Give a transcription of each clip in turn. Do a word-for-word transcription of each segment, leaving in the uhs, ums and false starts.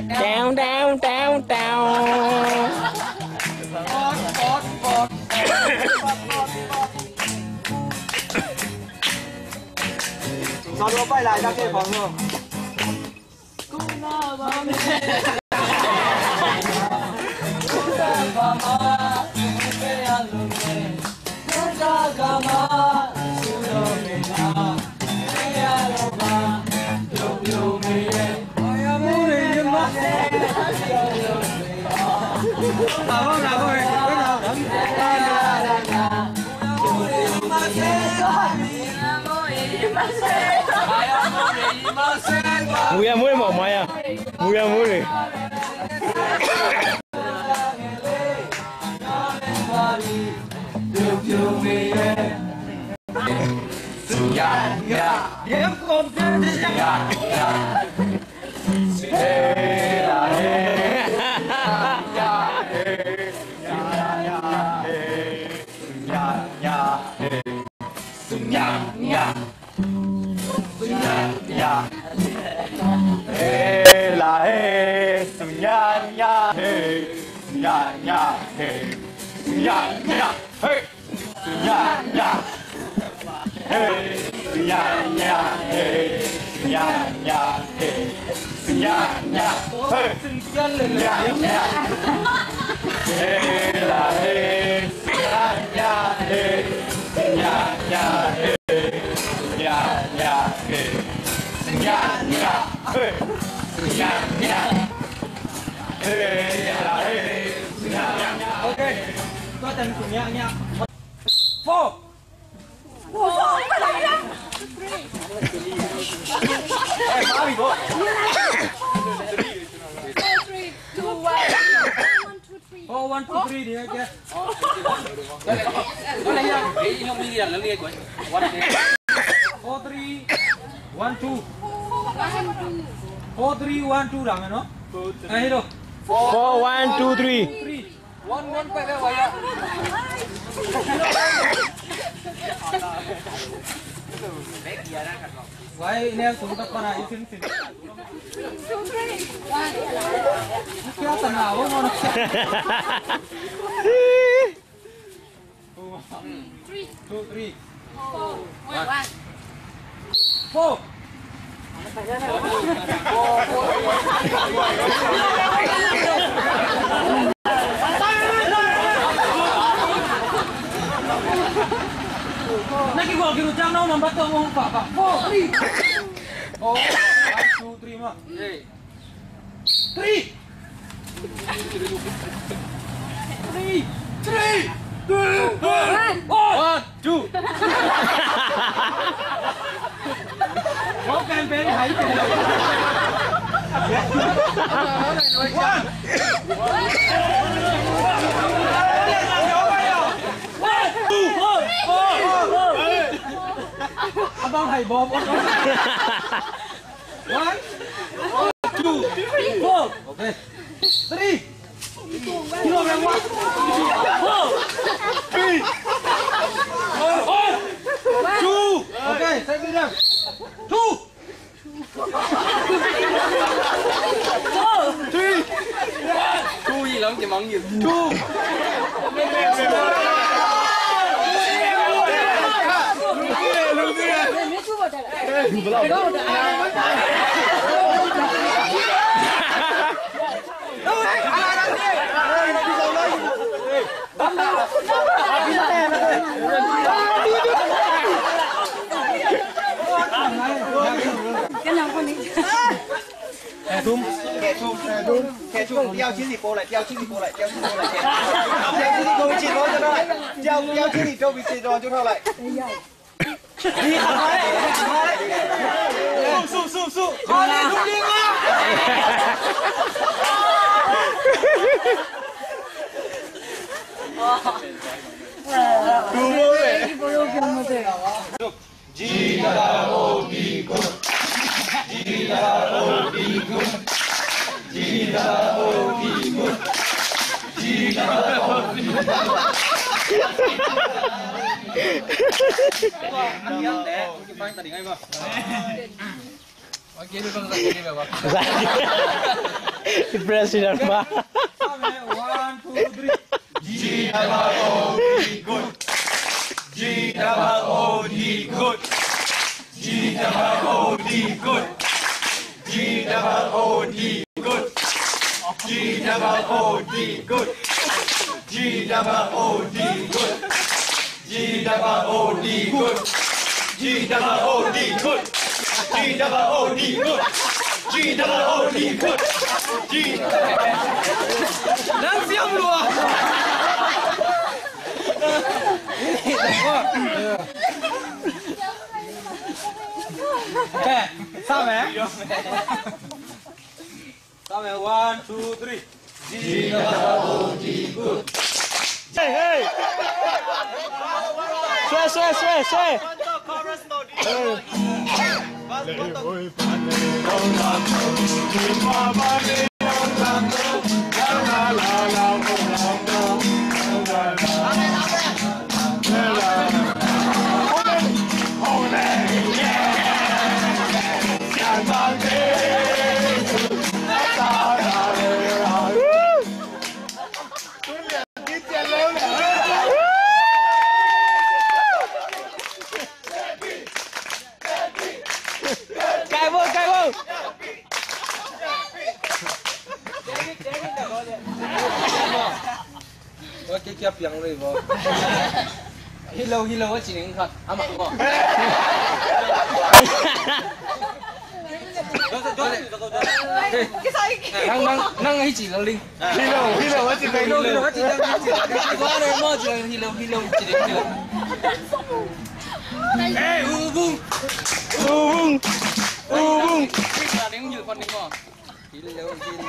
Down, down, down, down. Mui a mui mawh mai a. Mui a mui. Okay. Four. Four, one, two, three, dia, dia. Four, three, one, two. Four, three, one, two, dah, no? Eh, hello. Four, one, two, three. Three. One, one, five, eh, why, ah? Why, ini yang sudah pernah isin, sin. Kaya tanaw mo na. Two, three. Four. Four. Naki gol kiru jang na umang bato mo pa pa. Four, three. Four, one, two, three, ma. Hey. Three. Three. Three. Two. One. One. Two. One. One. Two. One. One. Abang hai bom. One, two, four. Okay. Three. Kilogram one. Four. Three. Four. Two. Okay, set it up. Two. Two. Two. Two. Thum. Kẻ thum. Kẻ thum. Giao chiến dịch bộ lại, giao chiến dịch bộ lại, giao chiến dịch bộ lại. Giao chiến dịch bộ vị trí đó cho nó lại. Giao, giao chiến dịch bộ vị trí đó cho nó lại. Đi, đi, đi. Su, su, su, su. Đi, đi, đi, đi. Thum. G O D good. G O D good. G O D good. G O D good. G O D good. President ba? One, two, three. G double O D good. G double O D good. G double O D good. G double O D good. G double O D good. G double O D good. G double O D good. G double O D good. G double O D good. G double O D good. G. Nang siam lua. Eh, siam eh? Come here, one, two, three. G double O D good. Hey, hey. Swe, swe, swe, swe. Kai bo, kai bo. Tua kia kia piang rei bo. Hi lo, hi lo, a ci ning khat. Ama bo. Nang, nang, nang hi ci lo ling. Hi lo, hi lo, a ci lo ling. Hi lo, hi lo, a ci lo ling. Hi lo, hi lo, hi lo, ci ling, hi lo, hi lo, ci ling, hi lo. Eh, u bung. U bung. U bung. Hi lo, hi lo.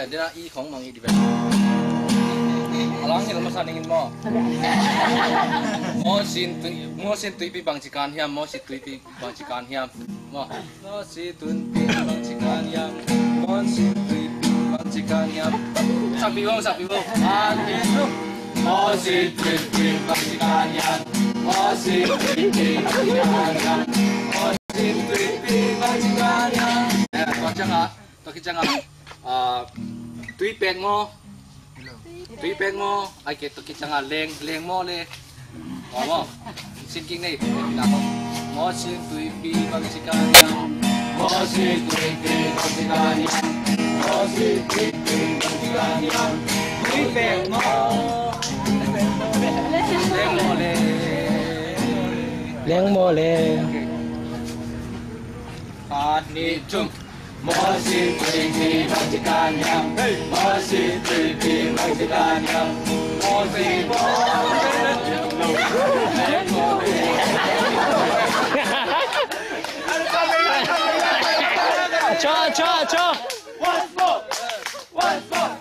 Dena i khong mang i di ven. Alang hil masa ning in maw. Mawsin tui, mawsin tuipi bangci kan hiam, mawsin tuipi bangci kan hiam. Maw. Mawsin tuipi bangci kan hiam, mawsin tuipi bangci kan hiam. Sakpi bo, sakpi bo. Mawsin tuipi bangci kan hiam, mawsin tuipi bangci kan hiam, mawsin tuipi bangci kan hiam. Eh, bangci kan. Tua khit ciangin, ah, tuipek maw? Tuipek maw? Ai ke tua khit ciangin leng, leng maw le? Maw, maw. Sin kik nei. Mawsin tuipi bangci kan hiam. Mawsin tuipi bangci kan hiam. Mawsin tuipi bangci kan hiam. Tuipek maw? Leng maw le? Leng maw le? Okay. Khat, nih, thum. Mawsin tuipi bangci kan hiam. Mawsin tuipi bangci kan hiam. Mawsin tuipi. Cho, cho, cho. Once more. Once more.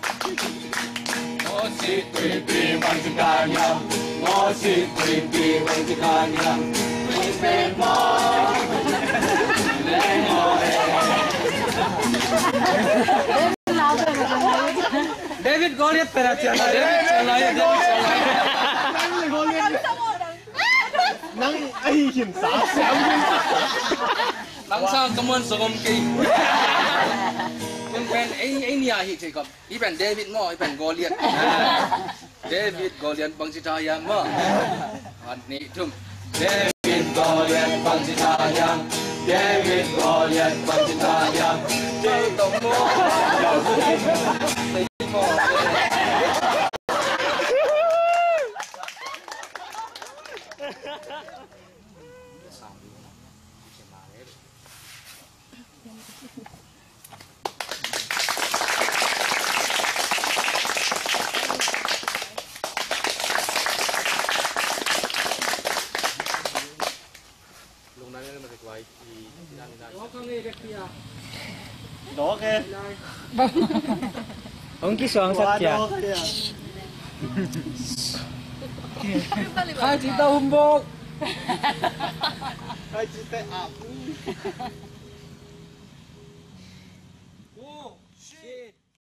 Mawsin tuipi bangci kan hiam. Mawsin tuipi bangci kan hiam. Tuipek maw? Leng maw le? David Goliath pen a cian lai, David cian lai, David cian lai. Nang ahi khin sa siam. Nang sa kamuan sogom kei. Kun pen Ei, ei nih a hi thei kawm. Hih pen David maw, hih pen Goliath. David Goliath bangci tha hiam maw? Khat, nih, thum. David Goliath bangci tha hiam? David Goliath bangci tha hiam? Thei tong maw? Thei maw? Dawk e. Hong kisuang sak ciat. Khai ci ta humbok. Khai ci ta a.